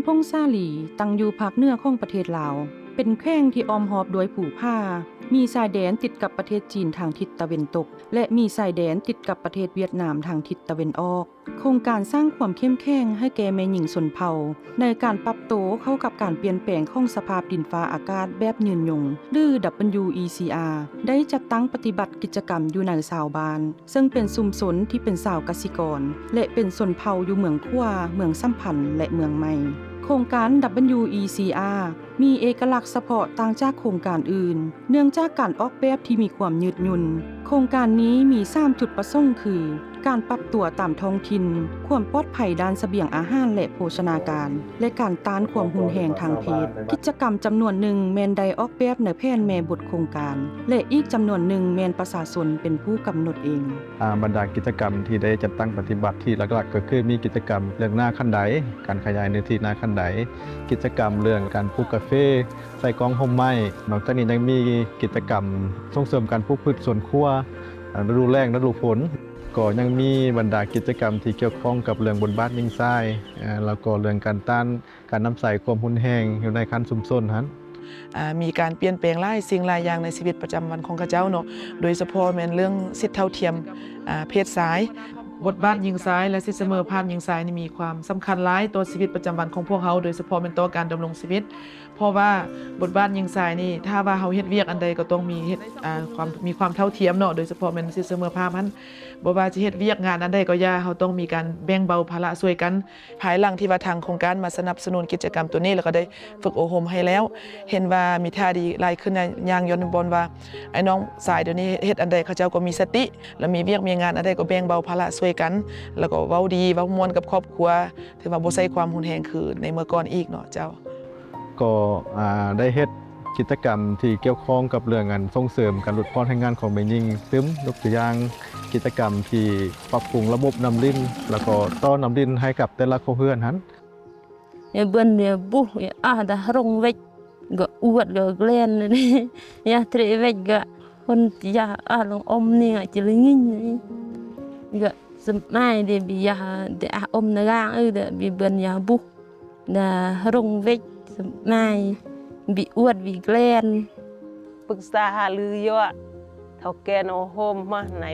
ຜົ້ງສາລີ ຕັ້ງຢູ່ພາກເໜືອຂອງປະເທດລາວ, ເປັນແຂວງທີ່ອ້ອມຮອບດ້ວຍພູຜາ, ມີຊາຍແດນຕິດກັບປະເທດຈີນທາງທິດຕາເວັນຕົກ ແລະ ມີຊາຍແດນຕິດກັບປະເທດຫວຽດນາມທາງທິດຕາເວັນອອກ. ໂຄງການສ້າງຄວາມເຂັ້ມແຂງໃຫ້ແກ່ແມ່ຍິງຊົນເຜົ່າ ໃນການປັບໂຕເຂົ້າກັບການປ່ຽນແປງຂອງສະພາບດິນຟ້າອາກາດແບບຍືນຍົງ ຫຼື WECR ໄດ້ຈັດຕັ້ງປະຕິບັດກິດຈະກຳຢູ່ໃນຊາວບ້ານ ເຊິ່ງເປັນຊຸມຊົນທີ່ເປັນຊາວກະສິກອນ ແລະ ເປັນຊົນເຜົ່າຢູ່ເມືອງຂວາ, ເມືອງສຳພັນ ແລະ ເມືອງໃໝ່. ໂຄງການ WECR ມີເອກະລັກສະເພາະຕ່າງຈາກໂຄງການອື່ນ ເນື່ອງຈາກການອອກແບບທີ່ມີຄວາມຍືດຫຍຸ່ນ. ໂຄງການນີ້ມີສາມຈຸດປະສົງຄື ການປັບຕົວຕາມທ້ອງຖິ່ນ, ຄວາມປອດໄພດ້ານສະບຽງອາຫານ ແລະ ໂພຊະນາການ ແລະ ການຕ້ານຄວາມຮຸນແຮງທາງເພດ. ກິດຈະກຳຈຳນວນໜຶ່ງແມ່ນໄດ້ອອກແບບໃນແຜນແມ່ບົດໂຄງການ ແລະ ອີກຈຳນວນໜຶ່ງແມ່ນປະຊາຊົນເປັນຜູ້ກຳນົດເອງ. ອາ ບັນດາກິດຈະກຳທີ່ໄດ້ຈັດຕັ້ງປະຕິບັດທີ່ຫຼັກໆ ກໍຄືມີກິດຈະກຳເລື່ອງນາຄັນໄດ, ການຂະຫຍາຍເນື້ອທີ່ນາຄັນໄດ, ກິດຈະກຳເລື່ອງການປູກກາເຟ, ໃສ່ກ້ອງຮົ່ມໄມ້. ນອກຈາກນີ້ຍັງມີກິດຈະກຳສົ່ງເສີມການປູກພືດສວນຄົວ ລະດູແລ້ງ, ລະດູຝົນ. ກໍຍັງມີບັນດາກິດຈະກຳທີ່ກ່ຽວຂ້ອງກັບເລື່ອງບົດບາດຍິງຊາຍ, ແລ້ວກໍເລື່ອງການຕ້ານການນຳໃຊ້ຄວາມຮຸນແຮງຢູ່ໃນຂັ້ນຊຸມຊົນຫັ້ນ. ອາ ມີການປ່ຽນແປງຫຼາຍສິ່ງຫຼາຍຢ່າງໃນຊີວິດປະຈຳວັນຂອງເຂົາເຈົ້າເນາະ, ໂດຍສະເພາະແມ່ນເລື່ອງສິດເທົ່າທຽມ ອາ ເພດຊາຍ. ບົດບາດຍິງຊາຍ ແລະ ສິດສະເໝີພາບຍິງຊາຍນີ້ມີຄວາມສຳຄັນຫຼາຍຕໍ່ຊີວິດປະຈຳວັນຂອງພວກເຮົາ, ໂດຍສະເພາະແມ່ນຕໍ່ການດຳລົງຊີວິດ. ເພາະວ່າບົດບາດຍິງຊາຍນີ້ ຖ້າວ່າເຮົາເຮັດວຽກອັນໃດກໍຕ້ອງມີເຮັດ ອາ ຄວາມ ມີຄວາມເທົ່າທຽມເນາະ, ໂດຍສະເພາະແມ່ນສິດສະເໝີພາບຫັ້ນ. ບໍ່ວ່າຈະເຮັດວຽກງານອັນໃດກໍຢ່າ, ເຮົາຕ້ອງມີການແບ່ງເບົາພາລະຊ່ວຍກັນ. ພາຍຫຼັງທີ່ວ່າທາງໂຄງການມາສະໜັບສະໜູນກິດຈະກຳໂຕນີ້ ແລ້ວກໍໄດ້ຝຶກອົບຮົມໃຫ້ແລ້ວ, ເຫັນວ່າມີທ່າດີຫຼາຍຂຶ້ນ, ຍ່າງຍ້ອນບ່ອນວ່າ ໄອ້ນ້ອງຊາຍດຽວນີ້ເຮັດອັນໃດເຂົາເຈົ້າກໍມີສະຕິ ແລ້ວມີວຽກມີງານອັນໃດກໍແບ່ງເບົາພາລະຊ່ວຍກັນ, ແລ້ວກໍເວົ້າດີເວົ້າມ່ວນກັບຄອບຄົວ, ຖືວ່າບໍ່ໃຊ້ຄວາມຮຸນແຮງຄືໃນເມື່ອກ່ອນອີກເນາະເຈົ້າ. ກໍ ອາ ໄດ້ເຮັດກິດຈະກຳທີ່ກ່ຽວຂ້ອງກັບເລື່ອງອັນສົ່ງເສີມການຫຼຸດຜ່ອນແຮງງານຂອງແມ່ຍິງຕື່ມ, ຍົກຕົວຢ່າງກິດຈະກຳທີ່ປັບປຸງລະບົບນ້ຳລິນ ແລ້ວກໍຕໍ່ນ້ຳລິນໃຫ້ກັບແຕ່ລະຄົວເຮືອນຫັ້ນ. ເບິ່ນເບບຸ ອາດາລົງເວັກ ກະອວດກະແກລນ ຢາເທຣເວັກ ກະຄົນຢາອາລົງອົມນີ້ ກະຈະລະງິງ ກະສະມາຍເດ ບິຢາເດ ອາອົມນະກາງ ເອີ ເດ ບິເບິ່ນຢາບຸ ດາລົງເວັກ ສະມາຍ ບິອວດ ບິແກລນ ປຶກສາຫາລືຢູ່ ເຖົ້າແກ່ນອໂຮມມາໃນ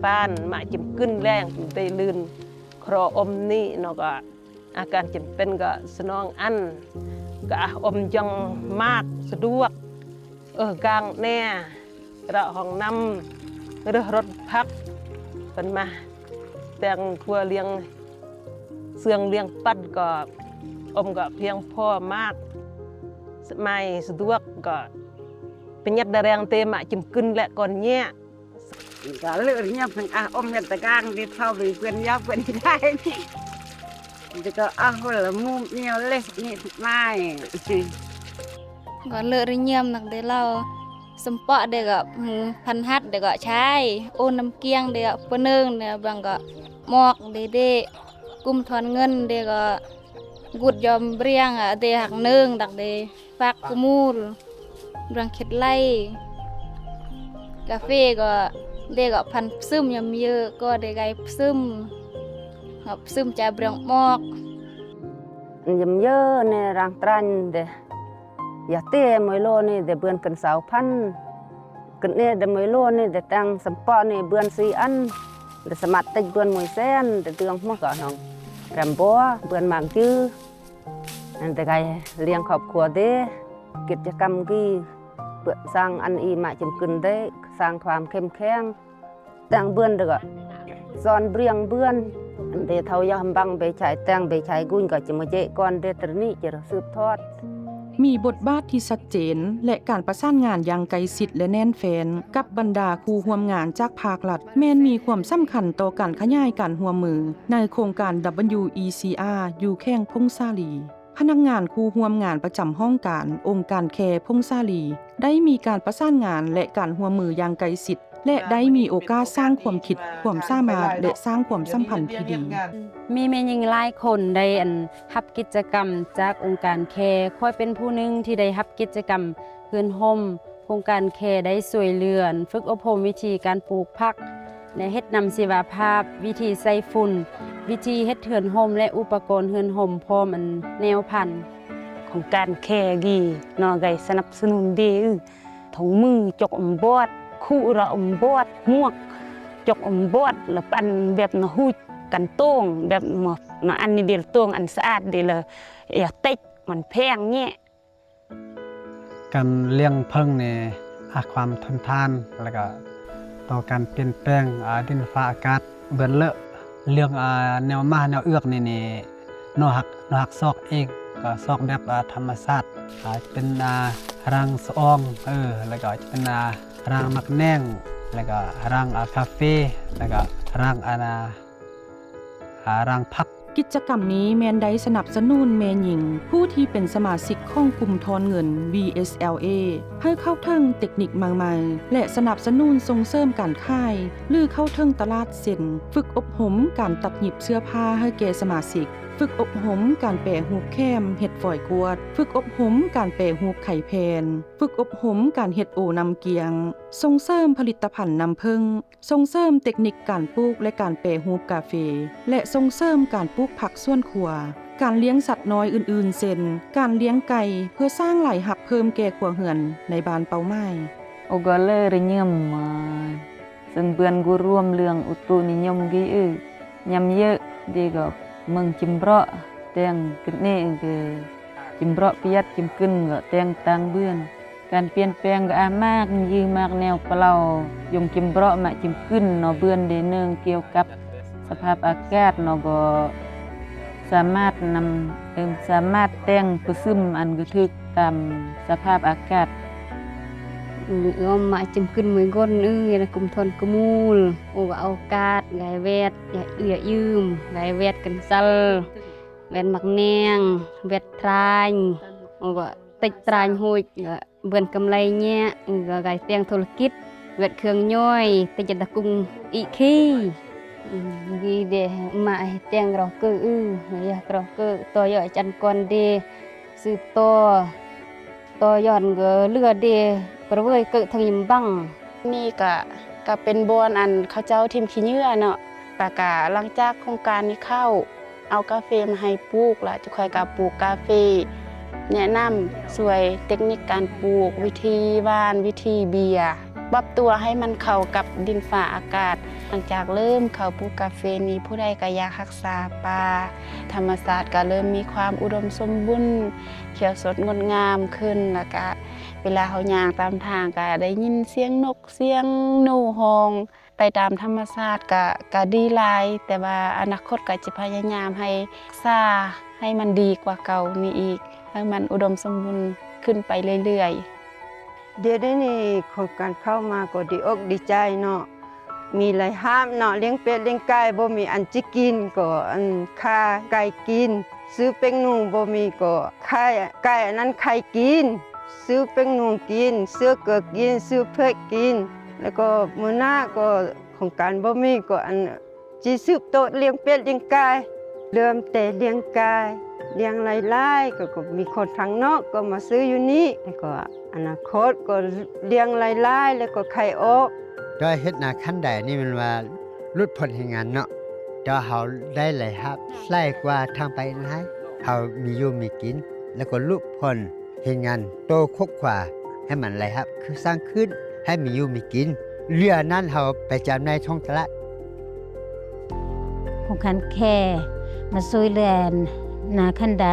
ບ້ານ ມາຈິມກຶນແລງ ໄດ້ລື່ນ ເຄາະອົມນີ້ເນາະ ກະ ອາການຈຳເປັນກໍສະໜອງອັນ ກໍອາອົມຈັ່ງມາກສະດວກ ເອີກາງແນ່ ເລາະຫ້ອງນ້ຳ ເລືອກລົດພັກ ເພິ່ນມາແຕ່ງຄົວລ້ຽງເຊື່ອງລ້ຽງປັດ ກໍອົມກໍພຽງພໍມາກ ສະໄໝສະດວກ ກໍປະຢັດໄດ້ແຮງເຕມາຈິມກຶນ ແລະ ກ່ອນແຍະ ກະເລີຍຍາມທັງອາອົມເຮັດຕະກາງ ດີເທົ່າດີເພື່ອນຍາເພື່ອນໄດ້ ດີກໍອາໂຫລະມຸມນຽວເລສນີ້ມາຍ ກໍເລີຍຍາມນັກເດລາວ ສຳເປາະເດກໍພັນຫັດເດກໍຊາຍ ໂອນຳກຽງເດກໍປະເນີງເດບັງກໍໝອກເດເດ ກຸມທອນເງິນເດກໍກຸດຍອມເບຣຽງເດຫັກເນີງດັກເດ ຝາກກຸມູນ ເລື່ອງເຂດໄລ່ ກາເຟກໍເດກໍພັນປະຊຶມຍາມເຍອະກໍເດໄກປະຊຶມ ກໍປະຊຶມຈາເບຣຽງໝອກ ຍາມເຍອະເນຣາງຕຣານເດ ຢາເຕມວຍໂລນີ້ເດເບືອນກັນຊາວພັນ ກັນເນເດມວຍໂລນີ້ເດແຕ່ງສຳເປາະນີ້ເບືອນສີ່ອັນ ເດສະໝາດຕິກເບືອນມວຍແສນ ເດເດືອງໝົດກໍນ້ອງແກມບົວເບືອນມາງຈື່ ອັນເດໄກລ້ຽງຄອບຄົວເດ ກິດຈະກຳກີ ເພື່ອສ້າງອັນອີມາຈິມກຶນໄດ້ ສ້າງຄວາມເຂັ້ມແຂງ ແຕ່ງເບືອນເດກະ ສອນເບຣຽງເບືອນ ອັນເດເທົາຢາມບັງເບໄຊແຕ່ງເບໄຊກຸນກໍຈະມາເຈະກ່ອນເດຕຣະນີຈະສືບທອດ ມີບົດບາດທີ່ຊັດເຈນ ແລະ ການປະສານງານຢ່າງໃກ້ຊິດ ແລະ ແໜ້ນແຟ້ນ ກັບບັນດາຄູ່ຮ່ວມງານຈາກພາກລັດ ແມ່ນມີຄວາມສຳຄັນຕໍ່ການຂະຫຍາຍການຮ່ວມມືໃນໂຄງການ WECR ຢູ່ແຂວງຜົ້ງສາລີ. ພະນັກງານຄູ່ຮ່ວມງານປະຈຳຫ້ອງການອົງການແຄຜົ້ງສາລີ ໄດ້ມີການປະສານງານ ແລະ ການຮ່ວມມືຢ່າງໃກ້ຊິດ ແລະ ໄດ້ມີໂອກາດສ້າງຄວາມຄິດ, ຄວາມສາມາດ ແລະ ສ້າງຄວາມສຳພັນທີ່ດີ. ມີແມ່ຍິງຫຼາຍຄົນໄດ້ ອັນ ຮັບກິດຈະກຳຈາກອົງການແຄ. ຂ້ອຍເປັນຜູ້ໜຶ່ງທີ່ໄດ້ຮັບກິດຈະກຳເຮືອນຮົ່ມ. ໂຄງການແຄໄດ້ຊ່ວຍເຫຼືອຝຶກອົບຮົມວິທີການປູກຜັກ ແລະ ເຮັດນຳຊີວະພາບ, ວິທີໃສ່ຝຸ່ນ, ວິທີເຮັດເຮືອນຮົ່ມ ແລະ ອຸປະກອນເຮືອນຮົ່ມ ພ້ອມອັນແນວພັນ. ໂຄງການແຄກີເນາະ ໄດ້ສະໜັບສະໜູນດີ ຖົງມື ຈົກອຳບອດ, ຄູລະອຳບອດ, ໝວກຈົກອຳບອດ ລະປັນແບບນະຫູດກັນໂຕງ ແບບນະອັນນີ້ເດ ໂຕງອັນສະອາດເດ ລະຢ່າຕິດມັນແພງແຍະ. ການລ້ຽງເຜິ້ງນີ້ ອາ ຄວາມທົນທານ ແລ້ວກໍຕໍ່ການປ່ຽນແປງ ອາ ດິນຟ້າອາກາດ ເບືອນເລາະ. ເລື່ອງ ອາ ແນວໝາແນວເອືອກນີ້ນີ້ ເນາະ ຮັກ ເນາະ ຮັກຊອກເອງ ກໍຊອກແບບ ອາ ທຳມະຊາດ ອາ ເປັນ ອາ ຮາງສະອອງ ເອີ ແລ້ວກໍຈະເປັນ ອາ ຮາງໝາກແໜງ ແລ້ວກໍຮາງ ອາ ກາເຟ ແລ້ວກໍຮາງ ອາ ນາ ອາ ຮາງຜັກ. ກິດຈະກຳນີ້ແມ່ນໄດ້ສະໜັບສະໜູນແມ່ຍິງ ຜູ້ທີ່ເປັນສະມາຊິກຂອງກຸ່ມທອນເງິນ ວີເອສແອລເອ ໃຫ້ເຂົ້າເຖິງເຕັກນິກໃໝ່ໆ ແລະ ສະໜັບສະໜູນສົ່ງເສີມການຂາຍ ຫຼື ເຂົ້າເຖິງຕະຫຼາດ ເຊັ່ນ ຝຶກອົບຮົມການຕັດຫຍິບເສື້ອຜ້າໃຫ້ແກ່ສະມາຊິກ, ຝຶກອົບຮົມການແປຮູບແຂມເຮັດຟອຍກວດ, ຝຶກອົບຮົມການແປຮູບໄຂ່ແຜ່ນ, ຝຶກອົບຮົມການເຮັດໂອນ້ຳກຽງ, ສົ່ງເສີມຜະລິດຕະພັນນ້ຳເຜິ້ງ, ສົ່ງເສີມເຕັກນິກການປູກ ແລະ ການແປຮູບກາເຟ ແລະ ສົ່ງເສີມການປູກຜັກສວນຄົວ, ການລ້ຽງສັດນ້ອຍອື່ນໆ ເຊັ່ນ ການລ້ຽງໄກ່ ເພື່ອສ້າງລາຍຮັບເພີ່ມແກ່ຄົວເຮືອນໃນບ້ານເປົ້າໝາຍ. ໂອກະເລີຍ ຣະຍຳ ມາ ເຊິ່ງເພື່ອນກູລວມເລື່ອງອຸຕຸນິຍົມກີເອີ ຍຳເຍີ ດີກໍເມືອງຈິມເບາະ ແຕງກຶນເນ ຄື ຈິມເບາະປະຢັດ ຈິມກຶນກໍແຕງຕ່າງເບືອນ. ການປ່ຽນແປງກໍອາມາກຍືມາກແນວປະເລົາ ຍົງຈິມເບາະມາຈິມກຶນເນາະ ເບືອນເດເນີງກ່ຽວກັບສະພາບອາກາດເນາະ ກໍສາມາດນຳ ເອີ ສາມາດແຕ່ງປະຊຶມອັນກະຖືກຕາມສະພາບອາກາດ. ອື ອອມມາຈິມກຶນເມືອງກົນ ອື ນະກຸມທອນກະມູລ ໂອກະເອົາກາດ ໄກແວດ ຍາເອື້ອຍືມ ໄກແວດກັນສັນ ແວດໝາກແນງ ແວດທຣາຍ ໂອກະ ເຕັກຕຣາຍໂຮຍ ເບືອນກຳໄລແຍະ ກະໄກແຕ່ງທຸລະກິດ ເວດເຄື່ອງຍ່ອຍ ເຕັກຈະຕະກຸງອີກຄີ ດີເດ ມາແຕ່ງກະເກີ ອື ຢາກະເກີ ຕໍ່ຍອດຈັນກອນເດ ສືບຕໍ່ ຕໍ່ຍ້ອນກະເຫຼືອເດ ປະເວີຍເກີເທິງຍຳບັງ. ນີ້ກະ ກະເປັນບ່ອນອັນເຂົາເຈົ້າຖິ້ມຂີ້ເຫຍື້ອເນາະ ແລ້ວກະຫຼັງຈາກໂຄງການນີ້ເຂົ້າ ເອົາກາເຟມາໃຫ້ປູກ ແລ້ວຈຸຂ້ອຍກະປູກກາເຟ ແນະນຳຊ່ວຍເຕັກນິກການປູກ ວິທີຫວ່ານ ວິທີເບຍ ປັບຕົວໃຫ້ມັນເຂົ້າກັບດິນຟ້າອາກາດ. ຫຼັງຈາກເລີ່ມເຂົ້າປູກກາເຟນີ້ ຜູ້ໃດກະຢາກຮັກສາປ່າ ທຳມະຊາດກະເລີ່ມມີຄວາມອຸດົມສົມບູນ ຂຽວສົດງົດງາມຂຶ້ນ ແລ້ວກະເວລາເຮົາຍ່າງຕາມທາງກະໄດ້ຍິນສຽງນົກ ສຽງໜູຮ້ອງ ໄປຕາມທຳມະຊາດກະ ກະດີຫຼາຍ ແຕ່ວ່າອະນາຄົດກະຈະພະຍາຍາມໃຫ້ຮັກສາໃຫ້ມັນດີກວ່າເກົ່ານີ້ອີກ ໃຫ້ມັນອຸດົມສົມບູນຂຶ້ນໄປເລື້ອຍໆ. ດຽວນີ້ໂຄງການເຂົ້າມາກໍດີອົກດີໃຈເນາະ ມີລາຍຮັບເນາະ ລ້ຽງເປັດລ້ຽງໄກ່ ບໍ່ມີອັນຈະກິນກໍ ອັນ ຂ້າໄກ່ກິນ ຊື້ເປັກໜູ ບໍ່ມີກໍຂາຍໄກ່ອັນນັ້ນໄຂ່ກິນ ຊື້ເປັກໜູກິນ ຊື້ເກືອກິນ ຊື້ເຜັກກິນ ແລ້ວກໍມື້ໜ້າກໍໂຄງການບໍ່ມີກໍອັນ ຊິສືບໂຕລ້ຽງເປັດລ້ຽງໄກ່ ເລີ່ມແຕ່ລ້ຽງໄກ່ ລ້ຽງຫຼາຍໆ ກໍ ກໍມີຄົນທາງນອກກໍມາຊື້ຢູ່ນີ້ ແລ້ວກໍອະນາຄົດກໍລ້ຽງຫຼາຍໆ ແລ້ວກໍຂາຍອອກ. ແຕ່ວ່າເຮັດນາຄັນໄດນີ້ແມ່ນວ່າຫຼຸດຜ່ອນແຮງງານເນາະ ແຕ່ວ່າເຮົາໄດ້ລາຍຮັບຫຼາຍກວ່າທາງໄປນາຍ ເຮົາມີຢູ່ມີກິນ ແລ້ວກໍຫຼຸດຜ່ອນແຮງງານໂຕຄົກຂວາ ໃຫ້ມັນລາຍຮັບຄືສ້າງຂຶ້ນ ໃຫ້ມີຢູ່ມີກິນ ເຫຼືອນັ້ນເຮົາໄປຈຳໜ່າຍທ້ອງຕະຫຼາດ. ໂຄງການແຄມາຊ່ວຍເຫຼືອນາຄັນໄດ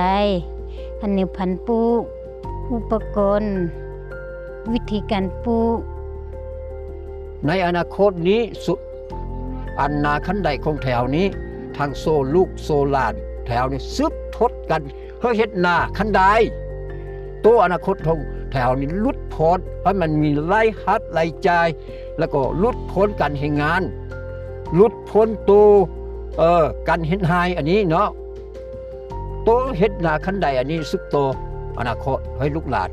ຄັນນິວພັນປູກ ອຸປະກອນ ວິທີການປູກ. ໃນອະນາຄົດນີ້ ສຸ ອັນນາຄັນໄດຂອງແຖວນີ້ ທັງໂຊລູກໂຊຫຼານແຖວນີ້ສືບທົດກັນ ເຮັດນາຄັນໄດ ໂຕອະນາຄົດຂອງແຖວນີ້ຫຼຸດຜ່ອນ ໃຫ້ມັນມີລາຍຮັບລາຍຈ່າຍ ແລ້ວກໍຫຼຸດຜ່ອນການແຮງງານ ຫຼຸດຜ່ອນໂຕ ເອີ ການເຮັດໄຮ່ອັນນີ້ເນາະ ໂຕເຮັດນາຄັນໄດອັນນີ້ສືບຕໍ່ອະນາຄົດໃຫ້ລູກຫຼານ.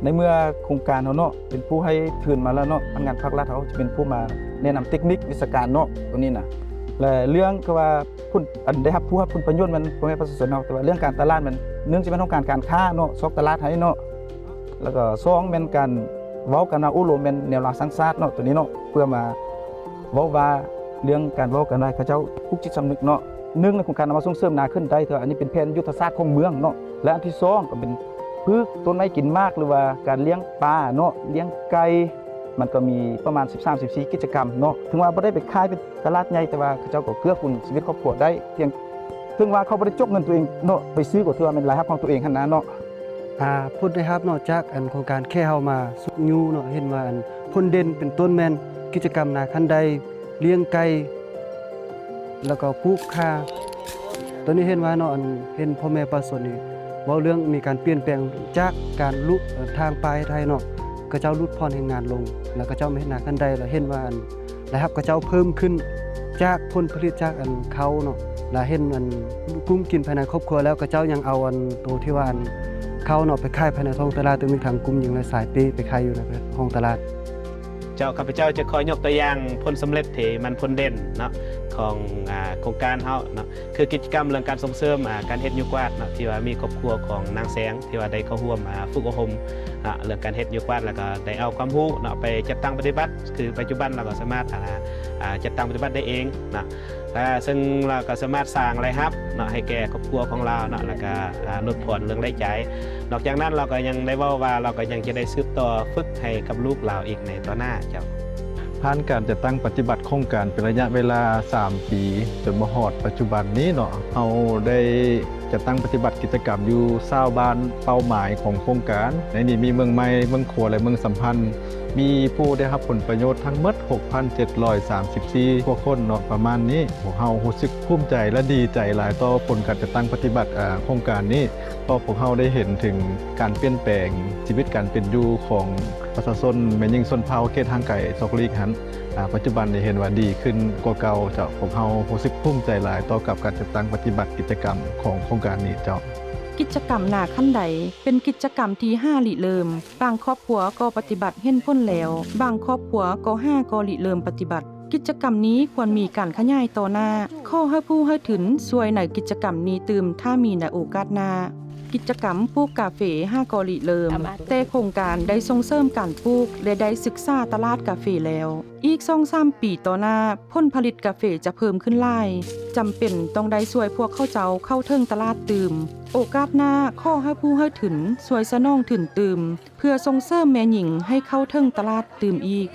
ໃນເມື່ອໂຄງການເຮົາເນາະ ເປັນຜູ້ໃຫ້ທຶນມາແລ້ວເນາະ ພະນັກງານພາກລັດເຮົາຈະເປັນຜູ້ມາແນະນຳເຕັກນິກວິຊາການເນາະ ໂຕນີ້ນະ ແລະ ເລື່ອງຄືວ່າ ຜົນ ອັນໄດ້ຮັບ ຜູ້ຮັບຜົນປະໂຫຍດແມ່ນພໍ່ແມ່ປະຊາຊົນເຮົາ ແຕ່ວ່າເລື່ອງການຕະຫຼາດແມ່ນ ໜຶ່ງ ຈະແມ່ນຫ້ອງການການຄ້າເນາະ ຊອກຕະຫຼາດໃຫ້ເນາະ ແລ້ວກໍ ສອງ ແມ່ນການເວົ້າກັນວ່າໂອ້ລົມແມ່ນແນວລາວສ້າງຊາດເນາະ ໂຕນີ້ເນາະ ເພື່ອມາ ເວົ້າວ່າເລື່ອງການເວົ້າກັນວ່າເຂົາເຈົ້າປູກຈິດສຳນຶກເນາະ ໜຶ່ງໃນໂຄງການເອົາມາສົ່ງເສີມນາຂຶ້ນໄດ້ ເທື່ອອັນນີ້ເປັນແຜນຍຸດທະສາດຂອງເມືອງເນາະ ແລະອັນທີສອງກໍເປັນ ພືກຕົ້ນໄມ້ກິນໝາກ ຫຼືວ່າການລ້ຽງປາເນາະ ລ້ຽງໄກ່ ມັນກໍມີປະມານສິບສາມ ສິບສີ່ກິດຈະກຳເນາະ ເຖິງວ່າບໍ່ໄດ້ໄປຂາຍເປັນຕະຫຼາດໃຫຍ່ ແຕ່ວ່າເຂົາເຈົ້າກໍເກື້ອກູນຊີວິດຄອບຄົວໄດ້ ພຽງເຖິງວ່າເຂົາບໍ່ໄດ້ຈົກເງິນຕົວເອງເນາະ ໄປຊື້ກໍຖືວ່າແມ່ນລາຍຮັບຂອງຕົວເອງຫັ້ນນະເນາະ. ອາ ຜົນໄດ້ຮັບເນາະ ຈາກອັນໂຄງການແຄ່ເຮົາມາຊຸກຍູ້ເນາະ ເຫັນວ່າອັນຜົນເດັ່ນເປັນຕົ້ນແມ່ນກິດຈະກຳນາຂັ້ນໄດ ລ້ຽງໄກ່ ແລ້ວກໍປູກຂ່າ ຕອນນີ້ເຫັນວ່າເນາະ ອັນເຫັນພໍ່ແມ່ປະຊາຊົນນີ້ເວົ້າເລື່ອງມີການປ່ຽນແປງຈາກການລຸ ເອີ ທາງປ່າເຮັດໄຮ່ເນາະ ເຂົາເຈົ້າຫຼຸດຜ່ອນແຮງງານລົງ ແລ້ວເຂົາເຈົ້າມາເຮັດນາຂັ້ນໄດ ແລ້ວເຫັນວ່າອັນລາຍຮັບເຂົາເຈົ້າເພີ່ມຂຶ້ນຈາກຜົນຜະລິດຈາກອັນເຂົ້າເນາະ ແລ້ວເຫັນອັນກຸ້ມກິນພາຍໃນຄອບຄົວ ແລ້ວເຂົາເຈົ້າຍັງເອົາອັນໂຕທີ່ວ່າອັນເຂົ້າເນາະໄປຂາຍພາຍໃນທ້ອງຕະຫຼາດ ໂດຍມີທັງກຸ່ມຍິງ ແລະ ຊາຍເປ້ໄປຂາຍຢູ່ໃນຫ້ອງຕະຫຼາດ. ເຈົ້າ ຂ້າພະເຈົ້າຈະຂໍຍົກຕົວຢ່າງຜົນສຳເລັດທີ່ມັນພົນເດັ່ນເນາະ ຂອງ ອາ ໂຄງການເຮົາເນາະ ຄືກິດຈະກຳເລື່ອງການສົ່ງເສີມ ອາ ການເຮັດຫຍ້ວຍກວາດເນາະ ທີ່ວ່າມີຄອບຄົວຂອງນາງແສງ ທີ່ວ່າໄດ້ເຂົ້າຮ່ວມ ອາ ຝຶກອົບຮົມ ອາ ເລື່ອງການເຮັດຫຍ້ວຍກວາດ ແລ້ວກໍໄດ້ເອົາຄວາມຮູ້ເນາະ ໄປຈັດຕັ້ງປະຕິບັດ ຄືປັດຈຸບັນລາວກໍສາມາດ ອາ ອາ ຈັດຕັ້ງປະຕິບັດໄດ້ເອງເນາະ ແລະ ເຊິ່ງລາວກໍສາມາດສ້າງລາຍຮັບເນາະ ໃຫ້ແກ່ຄອບຄົວຂອງລາວເນາະ ແລ້ວກໍ ອາ ຫຼຸດຜ່ອນເລື່ອງລາຍຈ່າຍ. ນອກຈາກນັ້ນລາວກໍຍັງໄດ້ເວົ້າວ່າ ລາວກໍຍັງຈະໄດ້ສືບຕໍ່ຝຶກໃຫ້ກັບລູກລາວອີກໃນຕໍ່ໜ້າເຈົ້າ. ຜ່ານການຈັດຕັ້ງປະຕິບັດໂຄງການເປັນໄລຍະເວລາສາມປີ ຈົນມາຮອດປັດຈຸບັນນີ້ເນາະ ເຮົາໄດ້ຈັດຕັ້ງປະຕິບັດກິດຈະກຳຢູ່ຊາວບ້ານເປົ້າໝາຍຂອງໂຄງການ ໃນນີ້ມີເມືອງໃໝ່, ເມືອງຂົວ ແລະ ເມືອງສຳພັນ ມີຜູ້ໄດ້ຮັບຜົນປະໂຫຍດທັງໝົດຫົກພັນເຈັດຮ້ອຍສາມສິບສີ່ກວ່າຄົນເນາະ ປະມານນີ້. ພວກເຮົາຮູ້ສຶກພູມໃຈ ແລະ ດີໃຈຫຼາຍຕໍ່ຜົນການຈັດຕັ້ງປະຕິບັດ ອາ ໂຄງການນີ້ ເພາະພວກເຮົາໄດ້ເຫັນເຖິງການປ່ຽນແປງຊີວິດການເປັນຢູ່ຂອງປະຊາຊົນແມ່ຍິງຊົນເຜົ່າເຂດຫ່າງໄກສອກຫຼີກຫັ້ນ ອາ ປັດຈຸບັນນີ້ເຫັນວ່າດີຂຶ້ນກວ່າເກົ່າເຈົ້າ. ພວກເຮົາຮູ້ສຶກພູມໃຈຫຼາຍຕໍ່ກັບການຈັດຕັ້ງປະຕິບັດກິດຈະກຳຂອງໂຄງການນີ້ເຈົ້າ. ກິດຈະກຳນາຂັ້ນໄດ ເປັນກິດຈະກຳທີ່ຫາລິເລີ່ມ. ບາງຄອບຄົວກໍປະຕິບັດເຫັນຜົນແລ້ວ, ບາງຄອບຄົວກໍຫາກໍລິເລີ່ມປະຕິບັດ. ກິດຈະກຳນີ້ຄວນມີການຂະຫຍາຍຕໍ່ໜ້າ. ຂໍໃຫ້ຜູ້ໃຫ້ທຶນຊ່ວຍໃນກິດຈະກຳນີ້ຕື່ມ ຖ້າມີໃນໂອກາດໜ້າ. ກິດຈະກຳປູກກາເຟຫາກໍລິເລີ່ມ, ແຕ່ໂຄງການໄດ້ສົ່ງເສີມການປູກ ແລະ ໄດ້ສຶກສາຕະຫຼາດກາເຟແລ້ວ. ອີກສອງສາມປີຕໍ່ໜ້າ, ຜົນຜະລິດກາເຟຈະເພີ່ມຂຶ້ນຫຼາຍ, ຈຳເປັນຕ້ອງໄດ້ຊ່ວຍພວກເຂົາເຈົ້າເຂົ້າເຖິງຕະຫຼາດຕື່ມ. ໂອກາດໜ້າ, ຂໍໃຫ້ຜູ້ໃຫ້ທຶນຊ່ວຍສະໜອງທຶນຕື່ມ ເພື່ອສົ່ງເສີມແມ່ຍິງໃຫ້ເຂົ້າເຖິງຕະຫຼາດຕື່ມອີກ.